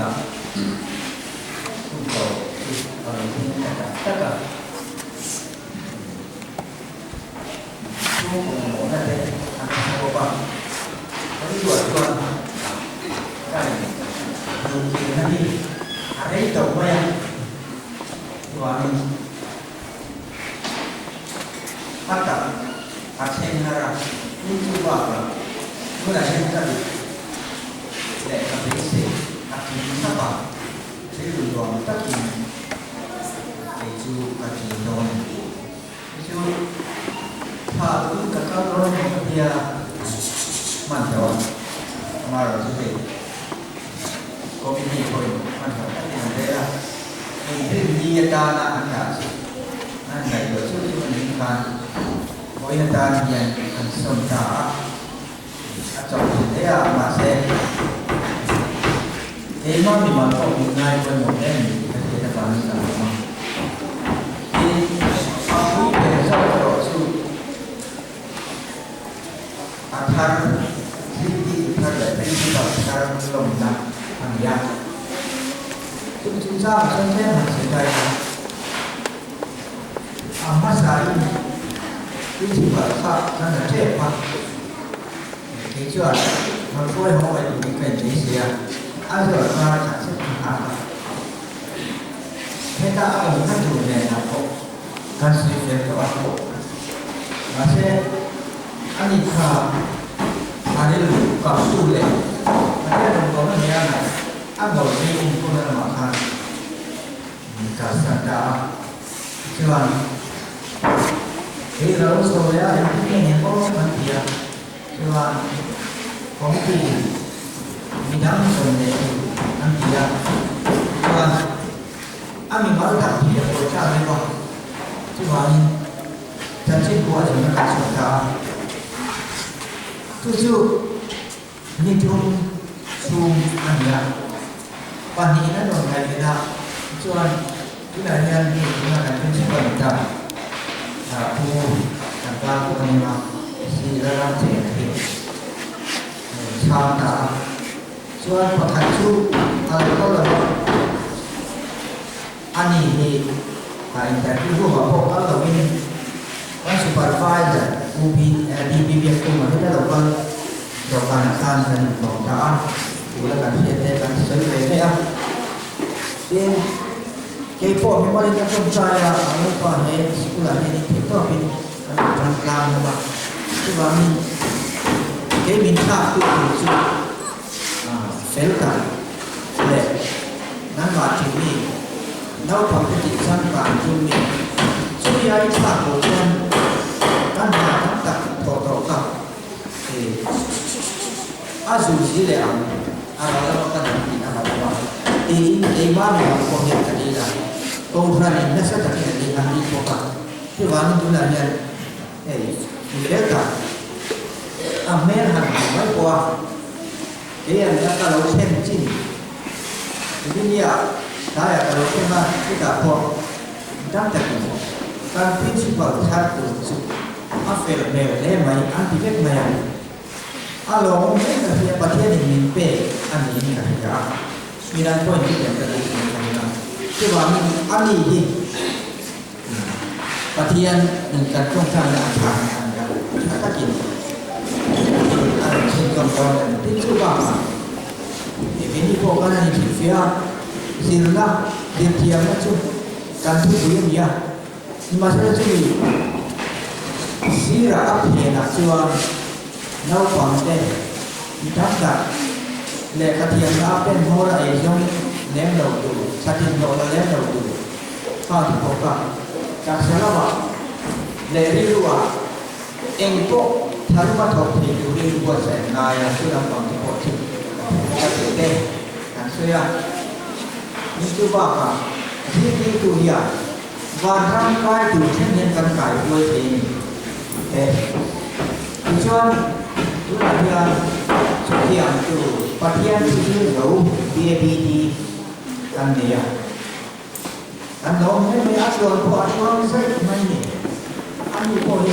Tunah hun tawp chu a rawn thleng ta tak tak a. Chhungkaw mamawhna te an hre bawk a. Kan luah chuan ka inhmuhkirna hi a rei tawh mai a, chuvangin a tak a thleng har a, tin chu bakah tunah hian ka duh leh ka beisei a kim thlap a, rilru nuam takin kei chu ka tling dawn a ni. Chu thla duhin ka kal dawn emaw ka tia hman tawh a, amaherawhchu hei committee pawhin hman tawh takin an rel a, inrinni atana an dah chu an ngaihtuah chu chu a nih khan vawiin atan hian an sawn ta a, a chawp thei hle a, mahse keimah mimal pawh min ngai pawimawh hle a ni tih ka hriat avangin ka lawm a. Tin, a pui ber zawk erawh chu a thar, zirtirtu thar leh principal thar lawmna a ni a. Chung chungchangah chuan tlem han sawi ta ila, a hmasain principal kha kan la tep a, kei chuan rawn hruai haw mai turin ka inbeisei a, a zawr kar khat zet ka nghak a. Heta a awmna tur nenah pawh kan sawi fel tawh a, mahse ani kha a rilru kaptu leh Pathian rawngbawlna nia ngaih a ngawih mi enkawlna lamah khan min kalsan ta a. Tichuan, kei ka lo sawi a, engtin nge ni pawh kan ti a, chuan committee in midang sawn leh tur an ti a, chuan a mimal tak hi a buai thlak deuh a, chuvangin chanchin pawh a zirna kan chhuah ta a, chu chu ni thum chhung a ni a, pahnihin an rawn ngaihven a, tichuan tunah hian hei tuna kan principal ni ta Pu kan tan pawh a nia, si Lalram Cheng hi a rawn chhang ta a, chuan pakhat chu a lo kal lo a, ani hi a interview room ah pawh kal lovin kan supervisor Pu DP Biakkhuma hi a lo kal dawhkanah khan kan inkawm ta a, tuna kan hriat te kan sawi ve mai a, tin kei pawh mimalin ka tawngtai a, a upa he sikul ah hian intheih tawpin kan lo tan tlang hlawm a, chuvangin kei min thlak tu tur chu fel tak leh nangmah thin mi naupang te tih changkang tum mi chumi a i thlak loh chuan kan hna tam tak thawh tawh kha a zu zi leh ang a ral lama ka dam tih a hlauh a tiin keimah mi ang pawh hian ka dil a, Kohhran in nasa takin a dil an dil bawk a, chuvangin tunah hian hei mi fel tak a hmel han hmuh mai pawh a kei an nia ka lo thlen chin Virginia tlaiah ka lo thleng a, chutah pawh dam takin kan principal thar tur chu a fel hmel hle mai an ti vek mai a, a lawmawm hle ka hria Pathianin min pek a niin ka hria a, midan pawhin chutiang ka duh thin ka ring a, chuvangin a ni hi Pathian in kan tawngtaina a chhan a ni a, tha takin thil a rawn chhunzawm dawn a ni. Tin chu bakah Eveni pawh khan a ni hrilhfiah a, zirna, zirthiamna chu kan thupui a ni a, nimahsela chumi sirah a phenah chuan naupangte mi tam tak lehkha thiamna a pen hmawr a eizawng lem lo tur, thlatin hlawh la lem lo tur, Kha ti bawk a, taksa lamah leh rilruah eng pawh tharuma thawk thei turin buatsaih ngai a, chu lampang te pawh chu ka phu bawk a tih te kan sawi a. Ni chu bakah zirtirtu hian vanram kai tur thleng hian kan kai huai thei a ni e. Tichuan tunah hian chutiang chu Pathian thu zir zo BABD kan nei a. Kan lawm hle mai a, tluan pawh a tluang zaih mai ni. Ani pawh hian.